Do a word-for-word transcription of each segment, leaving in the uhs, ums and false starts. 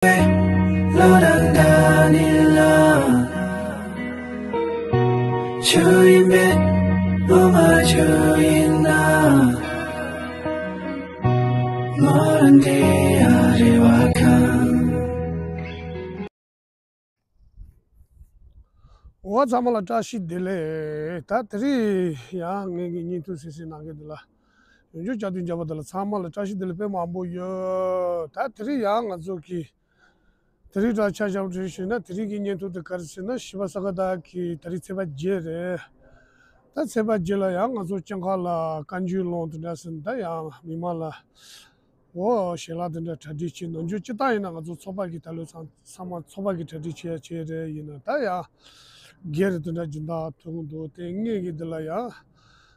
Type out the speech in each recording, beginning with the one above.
བློ་དང་འདྲ་ནི་ལ། ཆུ་ཡིན་པས་ངོ་མ་ཆུ་ཡིན་ན། ངོ་རང་དེ་ཡང་རེ་བ་ཁང་། འོ་ཚང་མ་ལ་བཀྲ་ཤིས་བདེ་ལེགས། ད་དེ་རིང་ཡང་ངེད་ཀྱི་བརྙན་ཐུང་གཟིགས་གཟིགས་གནང་མཁན་འདི་ལ་ཡང་བསྐྱར་དུ་མཇལ་བ་འདི་ལ་ཚང་མ་ལ་བཀྲ་ཤིས་བདེ་ལེགས་དཔེ་མང་པོ་ཡོད། ད་དེ་རིང་ཡང་ང་ཚོ་གི་དེ་རིང་འདྲ་ཆ་བཞག་བྱས་ཞུས་ན་དེ་རིང་གི་བརྙན་ཐུང་དེ་ག་རེ་ཟེར་ན་བྱིས་པ་ས་ག་ཟླ་གི་དེ་རིང་ཚེས་པ་བརྒྱད་རེད། ད་ཚེས་པ་བརྒྱད་ལ་ཡང་ང་ཚོ་སྤྱང་ཁ་ལ་བཀའ་འགྱུར་ལུང་དེ་འདྲ་ཟེར་ན་ད་ཡང་མི་མང་ལ། འོ་ཞལ་ལག་དེ་འདྲ་གྲ་སྒྲིག་བྱས། ནམ་རྒྱུན་སྤྱིར་བཏང་ཡིན་ན་ང་ཚོ་ཚོགས་པ་གི་ད་ལོ་ཚང་ཚང་མ་ཚོགས་པ་གི་གྲ་སྒྲིག་བྱས་ཡ་བྱས་རེད། ཡིན་ན་ད་ཡང་སྒེར་དེ་འདྲ་སྦྱིན་བདག་ཐོན་གི་འདུག་དེ་ངེད་ཀྱི་འདི་ལ་ཡང་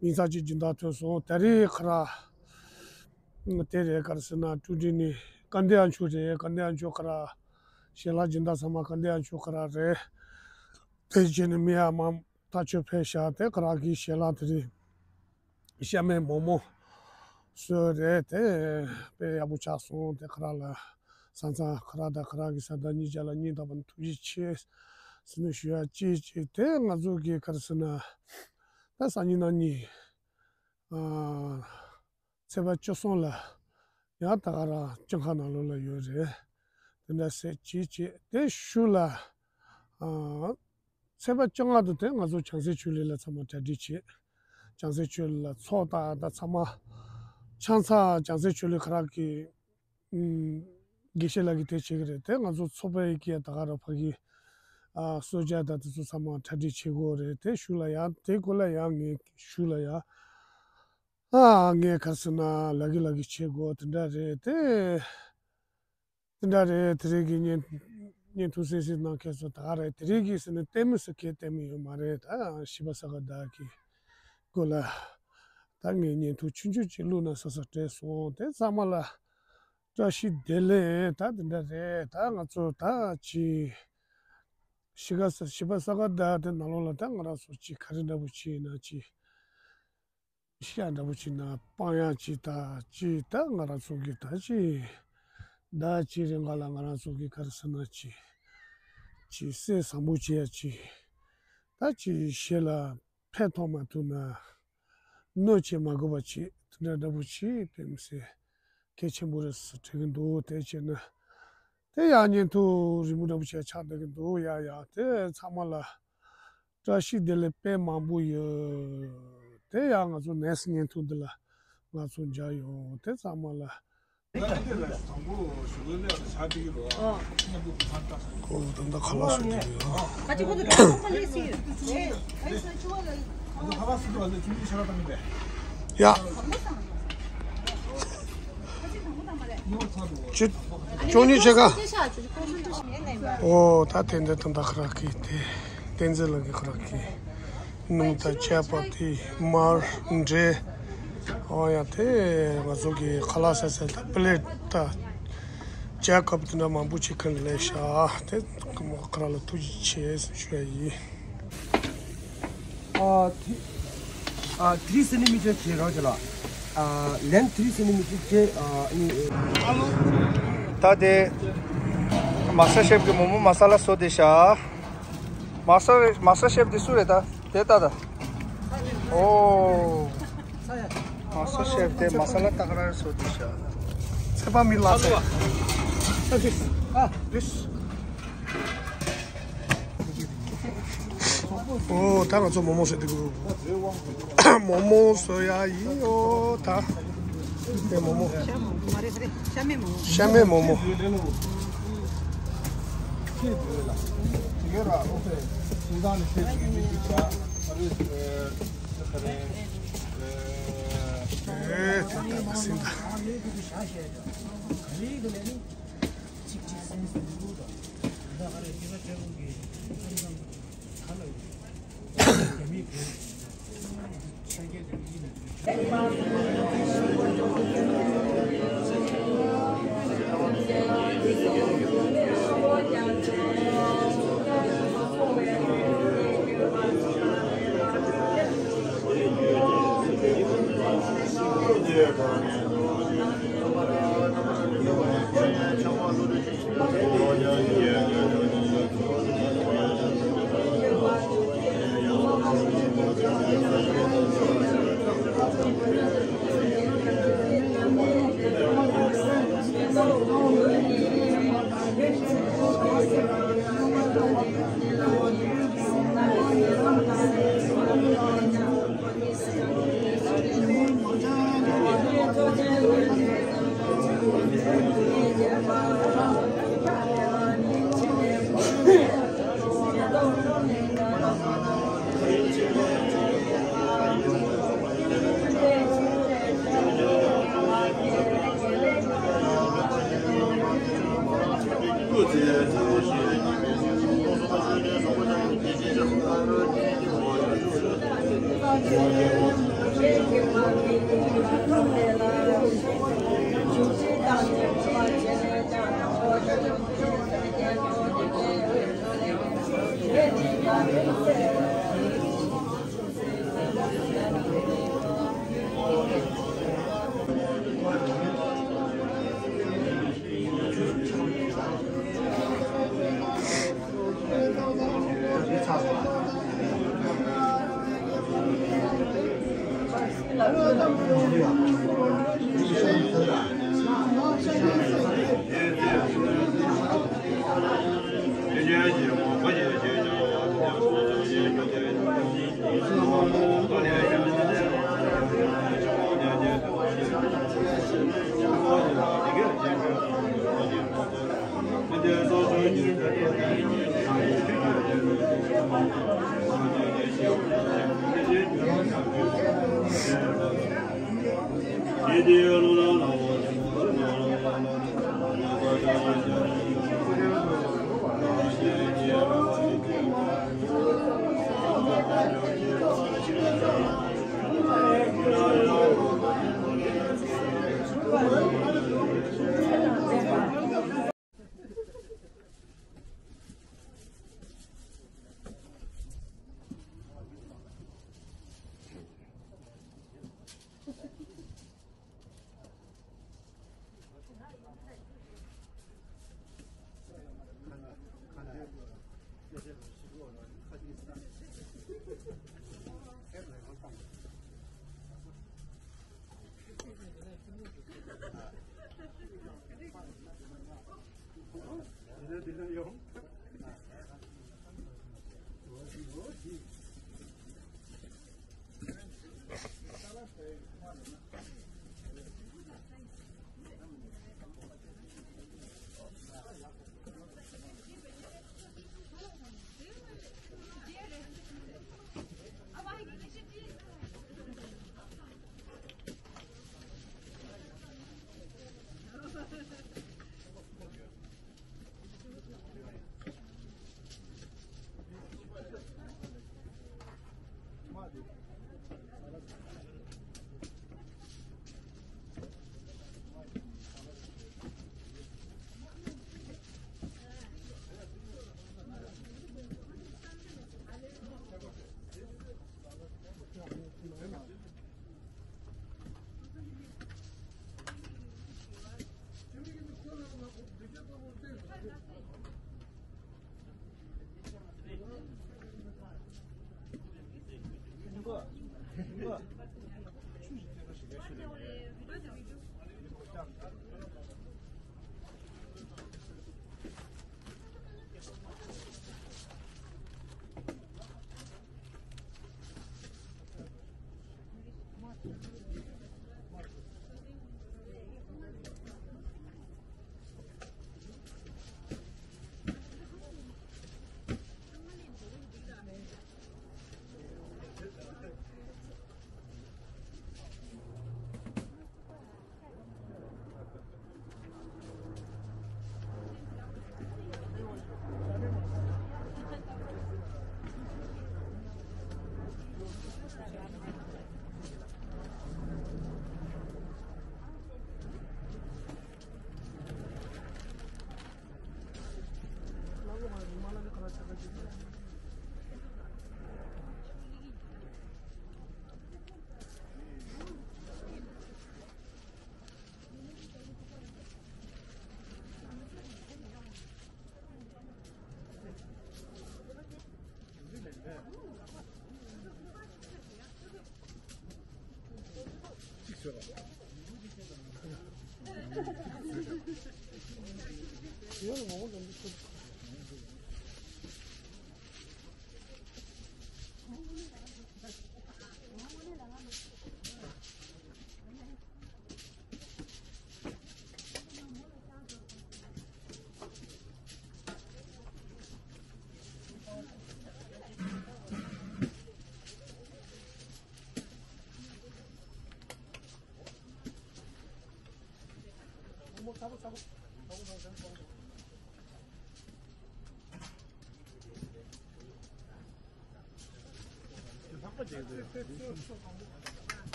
མིང་ཚང་གཅིག་སྦྱིན་བདག་ཐོན་སོང་། ད་རེས་ཁ་ར་དེ་རེད་ག་རེ་ཟེར་ན་ཀྲུའུ་ཀྲིན་ནི་སྐལ་ལྡན་ཨ་མཆོག་རེད། སྐལ་ལྡན་ཨ་མཆོག་ཁ་ར་ཞལ་ལག་སྦྱིན་བདག་ཚང་མ་སྐལ་ལྡན་ཨ་མཆོག་ཁ་ར་རེད། དེ་བྱས་ནས་མི་ཡ་མ་ཐག་ཆོད་ཕེབས་ཤག་དེ་ཁ་ར་གི་ཞལ་ལག་དེ་རེད། ཤ་མེད་མོག་མོག་བཟོས་རེད། དེ་དཔེ་ཡག་པོ་ཆགས་སོང་། དེ་ཁ་ར་ལ་ས་མཚམས་ཁ་ར་དང་ཁ་ར་གི་ས་བདག་གཉིས་ཆ་ལ་སྙིང་ཐག་པ་ནས་ཐུགས་རྗེ་ཆེ་ཟེར་ནས་ཞུ་ཡ་གཅིག་བྱས། དེ་ང་ཚོ་གི་ག་རེ་ཟེར་ན་ད་སང་ཉིན་གནངས་ཉིན་ཨ་ཚེས་པ་བཅུ་གསུམ་ལ་ཡང་ད་ག་རང་སྤྱང་ཁ་ནང་ལོགས་ལ་ཡོད་རེད། དེ་འདྲ་ཟེར་གཅིག་བྱས། དེ་གཞུག་ལ་ཨ་ཚེས་པ་བཅོ་ལྔ་དུ་དེ་ང་ཚོ་བྱང་སེམས་ཆོས་གླིང་ལ་ཚང་མ་གྲ་སྒྲིག་བྱས། བྱང་སེམས་ཆོས་གླིང་ལ་ཚོགས་བཏང་། ད་ཚང་མ་ཆང་ཚ་བྱང་སེམས་ཆོས་གླིང་ཁ་རག་གི་ཨུམ་དགེ་བཤེས་ལགས་ཀྱིས་དེ་བྱེད་ཀྱི་རེད། དེ་ང་ཚོ་ཚོགས་པའི་ཀྱི་ད་ག་ར་ཕ་གི་ཨ་གསོལ་ཇ་དང་དེ་ཚོ་ཚང་མ་གྲ་སྒྲིག་བྱེད་དགོས་རེད། དེ་གཞུག་ལ་ཡང་དེ་སྐོར་ལ་ཡང་ངས་གཞུག་ལ་ཡང་ཨ་ངས་ག་རེ་ཟེར་ན་ལབ་ཀྱི་ལབ་ཀྱི་བྱེད་དགོས་དེ་འདྲ་རེད་དེ། དེ་འདྲ་རེད། དེ་རིང་གི་བརྙན་བརྙན་ཐུང་གཟིགས་གཟིགས་གནང་མཁན་ཚོ་ད་ག་རེད། དེ་རིང་གི་ཟེར་ནས་ལྟད་མོ་ཟེར་མཁན་ལྟད་མོ་ཡོད་མ་རེད། ད་བྱིས་པ་ས་ག་ཟླ་གི་སྐོར་ལ་ད་ངས་བརྙན་ཐུང་ཆུང་ཆུང་ཅིག་བླུགས་ན་ཟེར་ཟེར་དྲན་སོང་། དེ་ཚང་མ་ལ་བཀྲ་ཤིས་བདེ་ལེགས། ད་དེ་འདྲ་རེད། ད་ང་ཚོ་ད་ཅི་བྱིས་པ་ས་བྱིས་པ་ས་ག་ཟླ་དེ་ནང་ལོགས་ལ་ད་ང་རང་ཚོ་ཅི་ག་རེ་འདྲ་པོ་ཅི་ཡིན་ན་ཅི། ཤ་འདྲ་པོ་ཅིག་ན་སྤང་ཡག་ཅིག་ད་ཅིག་ད་ང་རང་ཚོ་གི་ད་ཅིག་ཟླ་གཅིག་རིང་ག་ལ་ང་རང་ཚོ་གི་ག་རེ་ཟེར་ན་ཅིག་ཅིག་སེམས་བཟང་པོ་བྱེད་ཡག་ཅིག་ད་ཅིག་གཞན་ལ་ཕན་ཐོགས་མ་ཐུབ་ན་གནོད་བྱེད་མ་དགོས་པ་ཅིག་དེ་འདྲ་འདྲ་པོ་ཅིག་དཔེ་མི་སྲིད་གལ་ཆེན་པོ་རེད་ཟེར་དྲན་གྱི་འདུག་དེ་བྱས་ན་དེ་ཡང་བརྙན་ཐུང་རིང་པོ་འདྲ་པོ་ཞིག་ཆགས་བསྡད་ཀྱི་འདུག་ཡ་ཡ་དེ་ཚང་མ་ལ་བཀྲ་ཤིས་བདེ་ལེགས་དཔེ་མང་པོ་ཡོད། དེ་ཡང་ང་ཚོ་next་བརྙན་ཐུང་འདི་ལ་ང་ཚོ་མཇལ་ཡོང་། དེ་ཚང་མ་ལ། ཨོ་ད་ལྟ་ཁ་ལག་བཟོ་གི་ཡོད། ཡ། ཅི། ཅོ་ཉི་ཆེ་ག་ཨོ་ད་དེ་འདྲ་ད་ལྟ་ཁ་རག་གི་དེ་བསྟན་འཛིན་ལགས་ཀྱི་ཁ་རག་གི་སྣུམ་དང་ཆས་པ་དེ་མར་འབྲས། ཨོ་ཡ་དེ་ང་ཚོ་གི་ཁ་ལག་ཟ་ཟ་ད་པི་ལེ་ཊི་ད་ཇ་ཀབ་དེ་འདྲ་མང་པོ་ཅིག་ཁྱེར་ནས་སླེབས་ཤག་དེ་ཁ་རག་ལ་ཐུགས་རྗེ་ཆེ་ཞུ་ཡ་ཡིན། ཨ་ཐི་ཨ་ཐི་རི་སེན་ཊི་མི་ཊར་བྱེད་རོགས་བྱེད་ལ། ཨ་ལེན་ཐི་རི་སེན་ཊི་མི་ཊར་བྱེད། ཨ་ནི། ད་དེ་མ་སྟར་ཤེཕ་གི་མོག་མོག་མ་ས་ལ་བཟོ་བསྡད་ཤག་མ་སྟར་མ་སྟར་ཤེཕ་དེ་སུ་རེད་ད། དེ་ལྟ་ད། ཨོ། མ་སྟར་ཤེཕ་དེ་མ་ས་ལ་ཏག་ར་བཟོ་བསྡད་ཤག་ཚེ་དཔག་མེད་ལགས་ཚེ། ཨོ་ད་ང་ཚོ་མོག་མོག་བཟོ་བསྡད་ཀྱི་འདུག་མོག་མོག་བཟོ་ཡག་ཡིན། ཨོ་ད་དེ་མོག་མོག་ཤ་མོག་མོག་མ་རེད། ཤ་མེད་མོག་མོག་ཤ་མེད་མོག་མོག་ཨེ་དེ་ད་ད་སིན་ད།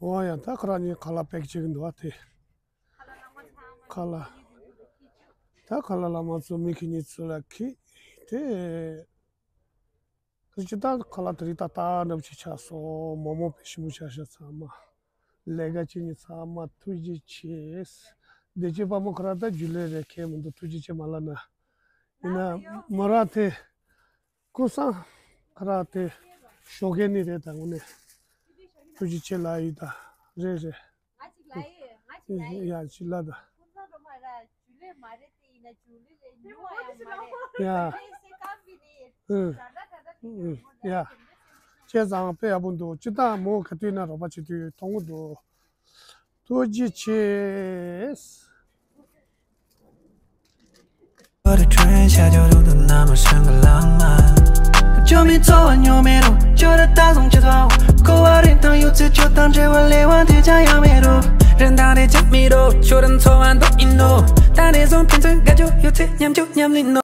འོ་ཡ། ད་ཁོ་རང་གཉིས་ཁ་ལག་པེག་བྱེད་ཀྱི་འདུག་བ་དེ། ཁ་ལག་ད་ཁ་ལག་བླ་མ་ཚོ་མི་ཁྱེད་གཉིས་ཚོ་ལ་ཁྱེད་དེ། ཁྱེད་ཅི་ད་ཁ་ལག་དེ་རིགས་ཏག་ཏག་འདྲ་པོ་ཅིག་ཆགས་སོང་། མོག་མོག་པོ་ཞིམ་པོ་ཆགས་ཤག་ཚང་མ། ལས་ཀ་བྱེད་མཁན་ཚང་མ་ཐུགས་རྗེ་ཆེ། བདེ་སྐྱིད་དཔལ་མོ་ཁོ་རང་ད་རྒྱུན་ལས་རེད། ཁྱད་མི་འདུག་ཐུགས་རྗེ་ཆེ་མ་ལབ་ན། ཡིན་ན་མོ་རང་དེ། ཀུན་བཟང་ཁ་ར་དེ་ཞོགས་ཀས་ནི་རེད། ད་དངོས་གནས་ཐུགས་རྗེ་ཆེ་ལབ་ཡིན། ད་རེད་རེད། ཡ་ཅི་ལབ་ད། ཡ། ཨུ། ཨུ། ཡ། བྱས་ཙང་དཔེ་ཡག་པོ་འདུག་སྤྱིར་བཏང་མོ་ག་དུས་ན་རོགས་པ་བྱེད་དུས་མཐོང་གི་འདུག་ཐུགས་རྗེ་ཆེ།